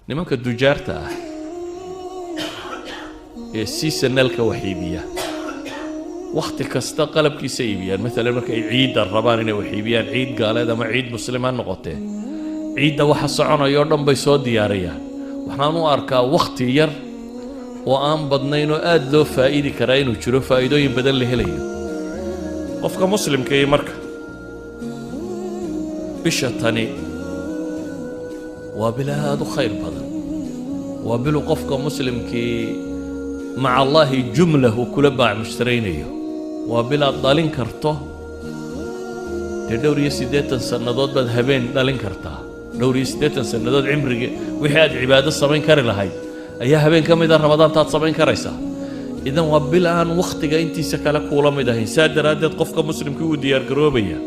Nimanka dujaarta ah ee seasonalka wax iibiya, wakhti kasta qalabkiisa iibiyaan. Maalan, markay ciidda rabaan inay wax iibiyaan, ciid gaaleed ama ciid muslim ha noqotee, ciidda waxa soconaya oo dhan bay soo diyaariyaan. Waxaan u arkaa wakhti yar oo aan badnayn oo aada loo faa'idi karaa inuu jiro, faa'iidooyin badan la helayo. Qofka muslimka iyo marka bisha tani waa bil aada u khayr badan, waa bilu qofka muslimkii maca Allaahi jumlah uu kula baac mushtaraynayo, waa bil aad dhalin karto. Dee dhowr iyo 80 sannadood baad habeen dhalin kartaa. Dhowr iyo 80 sannadood cimriga wixii aad cibaado samayn kari lahayd ayaa habeen ka mida Ramadaantaad samayn karaysaa. Idan waa bil aan wakhtiga intiisa kale kuula mid ahayn. Saa daraaddeed qofka muslimkii wuu diyaargaroobaya.